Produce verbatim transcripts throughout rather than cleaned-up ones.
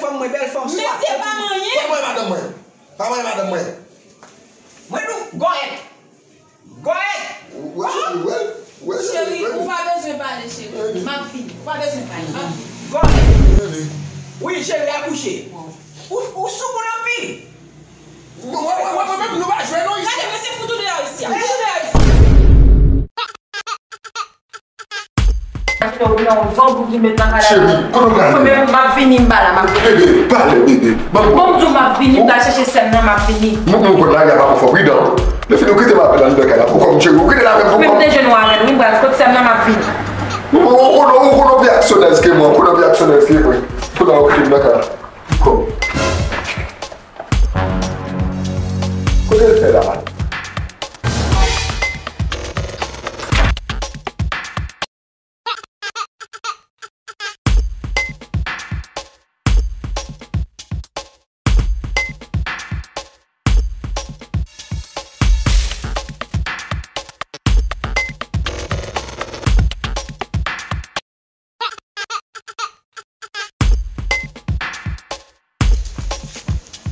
Mwen bèl fanm swa. Mesye pa manyen. Pa manyen madanm mwen. Pa manyen madanm mwen. Mwen nou gòyèt. Gòyèt. Wè, wè, wè, cheri, ou pa bezwen pale, cheri. M ap vini. Ou pa bezwen pale. M ap vini. Gòyèt. Wi, cheri, akouche. Ou, ou soumoun anpil. Mwen, mwen, mwen, mwen menm, nou pa jwe non isi. Gade, mesye, fout ou deyò isi a. Fout ou deyò isi. Cheri, kote w prale? Mwen menm, m ap vini, m pa la, m ap vini. Bebe, pale, bebe. Bon, m di w m ap vini, m pral chèche sè m nan, m ap vini. Mwen, mwen konn lari a pa konfò, pridan. Lè fini, ou kite m avè l anndan kay la. Pou kòm cheri, ou kite l avè m pou kòm. Mwen deje nou avè l, wi, m pral kot sè m nan, m ap vini. Ou, ou, ou konnen, ou konnen w pi aksyonèz ke mwen, ou konnen w pi aksyonèz ke mwen. Kounye a ou kite m nan kay la. Pou kòm. Kote l fè la, man?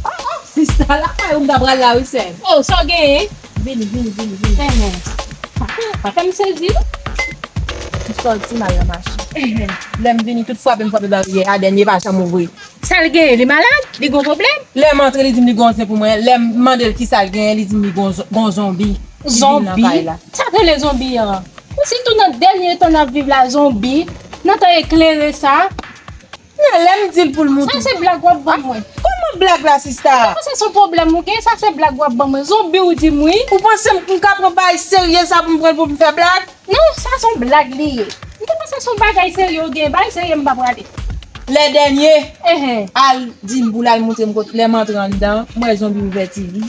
Oh, oh, sista, lakay ou m ta pral la, wi, sè. Oh, sa w genyen? Vini, vini, vini, vini. Enhen. Pa fè, pa fè m sezi, non. M sòti m al nan mache. Enhen. Lè m vini, tout frape m frape baryè a, dènye pa janm ouvri. Sa l genyen? Li malad? Li gon pwoblèm? Lè m antre, li di m li gon zen pou mwen. Lè m mande l kisa l genyen, li di m li gon z-, gon zonbi. Zonbi? Sa k rele zonbi an? Ou sitou nan dènye tan n ap viv la, zonbi, nan tan eklere sa. Nan lè m di l pou l moute. Sa se blag w ap ban mwen. Kòman blag la, sista? Sa se yon pwoblèm ou gen, sa se blag w ap ban mwen. Zonbi ou di m wi. Ou panse m, m ka pran bagay serye sa pou m pran l pou m fè blag? Non, sa se yon blag li ye. M te panse se yon bagay serye ou gen, bagay serye m pa prale. Lè dènye, enhen, al di m pou l al montre m kot, lè m antre anndan, m wè zonbi ouvè T V.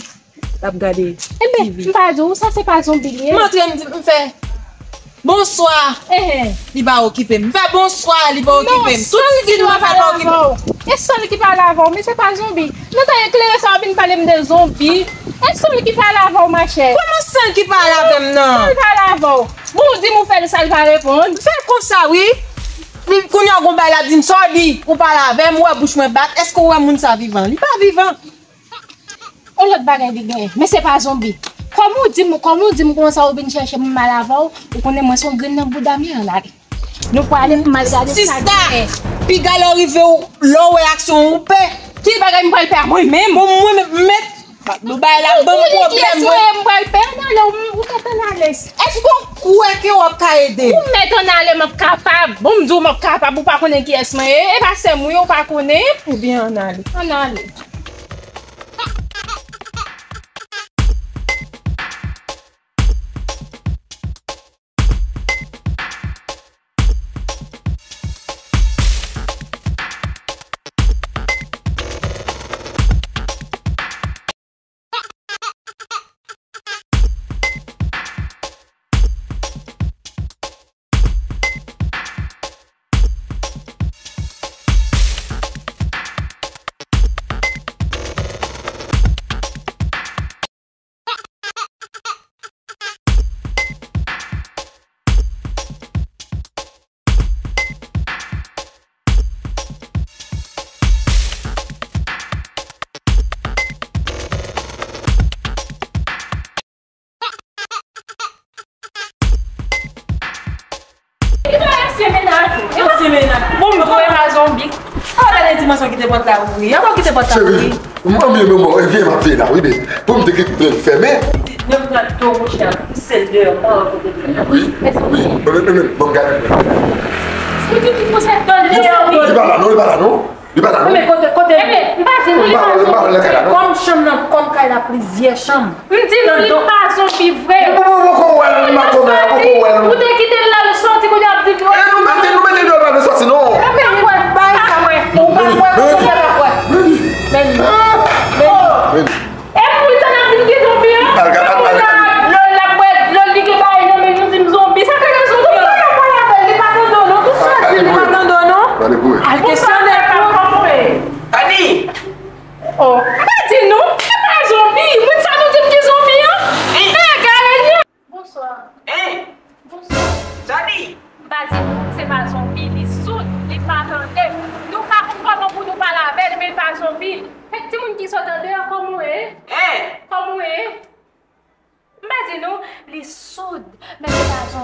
L ap gade T V. Enben, m pa di w, sa se pa zonbi li ye. M antre, m di, m fè, bonswa. Enhen. Li pa okipe m. M fè, bonswa, li pa okipe m. Tout siy mwen fè l pa okipe m. E sèl ki pale avè w, men se pa zonbi. Nan tan eklere sa w ap vin pale m de zonbi. E sèl ki pale avè w, machè. Kòman sèl ki pale avè m nan? Sèl pale avè w. Bon, ou di m ou fè l sa, l pa reponn. M fè l konsa, wi. Li, kounye a, gon bagay l ap di m, sa w di? Ou pale avè m, ou wè bouch mwen bat. Èske ou wè moun sa vivan? Li pa vivan. On lòt bagay li genyen, men se pa zonbi. Kòm ou di m, kòm ou di m konsa ou vin chèche m mal avè w, ou konnen mwen se yon grenn nan bouda m ye, ann ale. Nou prale pou m al gade sa genyen. Sista, piga lè w rive w, lè w wè aksyon ou pè. Ki bagay m pral pè a mwen menm? Bon, mwen menm, m mèt. Bon, bagay la ban m pwoblèm, wi. M pral pè, ann ale, ou mèt ann ale. Èske w kwè ke w ap ka ede m? Ou mèt ann ale, m ap kapab. Bon, m di w m ap kapab, ou pa konnen kiyès mwen ye. E pa sè m wi, ou pa konnen. Ebyen, ann ale. Ann ale. Ki te ansyen mennaj ou? Ansyen mennaj. Bon, m voye pa zonbi. Sa w gade dimansyon ki te pòt la ouvri? Ankò ki te pòt la ouvri? Cheri, m anmye menm, e vye m ap vye la, wi, babe. Pou m te gen plen fèmen. Menm pran to, monchè, sèl deyò, pa wè kote l fè. Wi, wi. Bon, men, men, men, bon, gade. Ou di ki pou se dòl deyò, wi. Li pa la, non, li pa la, non. Li pa la, non. Men kote, kote. Ebyen, m pa di nou li pa la, non. Kòm chanm nan, kòm kay la plizyè chanm. M di nou li pa zonbi vre. Ou poko wè l, makomè, ou poko wè l. Ou te kite l la, l sòti, kounye a ap di nou. E nou mete, nou mete deyò la, nou sòti, non. Ou pa kwè, ou pa kwè, ou pa kwè. Men li, men li. E pou l tann ap di m ki zonbi an? Al gade, al gade. Lè l ap wè, lè l di gen bagay nan men l, nou di m zonbi. Sa k rele zonbi? Ou pa pale avè l, li pa tande w non. Tout sa l di, li pa tande w non. Al kesyone l tou. Ani! Oh, m pa di nou, se pa zonbi. Moun sa nou di m ki zonbi an? E gade li. Bonswa. Hein? Bonswa. Sa li? M pa di nou, se pa zonbi, li soud, li pa tande. Nou pa konn kòman pou nou pale avè l.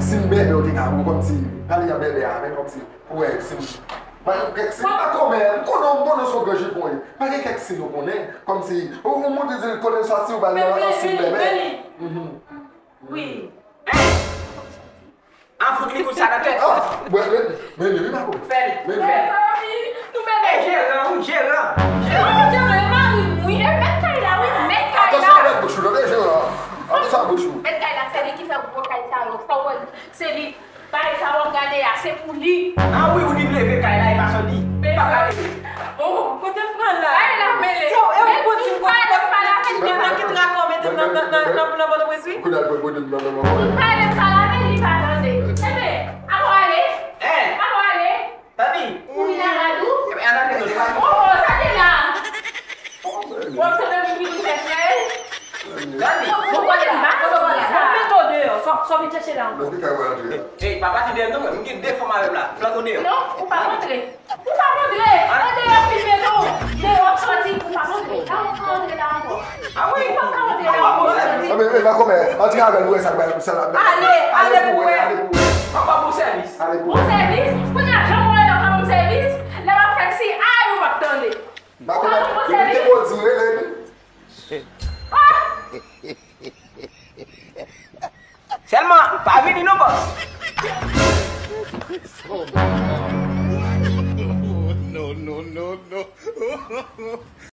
si m bèbè, ou te ka, ou kòmsi, pale a bèbè a, men kòmsi, pou wè, si m, pa gen kèk si, m pa kòmè, m konnen, m konnen se yon gran jipon, wi. Pa gen kèk si nou konnen, kòmsi, ou, ou montre di l kote l sòti, ou ba l yon si m bèbè. Mhm. Wi. An fout li kout sa nan tèt. Ah, mwen, mwen, mwen, mwen, mwen, mwen, mwen. Fè l, fè l. Mezanmi, nou bebe. E jeran, wi, jeran. Jeran, jeran, e mari m, wi. E mèt kay la, wi, mèt kay la. Atansyon avèk bouch ou, tande, jeran. Atansyon ak bouch ou. Mèt kay la, se li ki fè gwo kay sa yo. Sa w wè, se li. Bagay sa w ap gade a, se pou li. Ah wi, ou di m leve kay la, e pa sòti. Pa gade. Oh, kote m pran la? Ay, la mele. So, e ou kote m pran, kote m pran la, mete m nan kit rakò, mete m nan, nan, nan, nan, nan Pòtoprens, wi. Kounye a l pran kote m nan, nan, nan. Ou pale sa la, men li pa tande. Enben, avan ale. Eh. Avan ale. Tande. Ou vin a rad ou. Enben, an ale, nou pa. Oh, oh, sa te la. W ap tande moun ki pou tèt mè. Gade. Bon, bon, bon, bon, bon, bon, bon. Mete w deyò, sa, sa w vin chèche la ankò. Mete kay mwen antre a. Ey, pa pati dèyè m non, frè. M gen de fanm avè m la. Flanke w deyò. Non, ou pa antre. Ou pa antre. An deyò filme nou. Deyò sòti, ou pa antre. Pa antre la ankò. Ah wi. Ou pa ka antre la ankò. Ah, men, men, pa kòmè. Antre avè l, nou wè sa k bay sa la. Ale, ale pou wè, ale pou wè. Papa, bon sèvis. Ale pou wè. Bon sèvis? Kounye a, jan mwen wè lè w ka ban m sèvis, lè m ap fè si, ay, ou p ap tande. Ba kòman, depi te bò di rele li. Sèlman, pa vini non, bòs. Oh, no, no, no, no.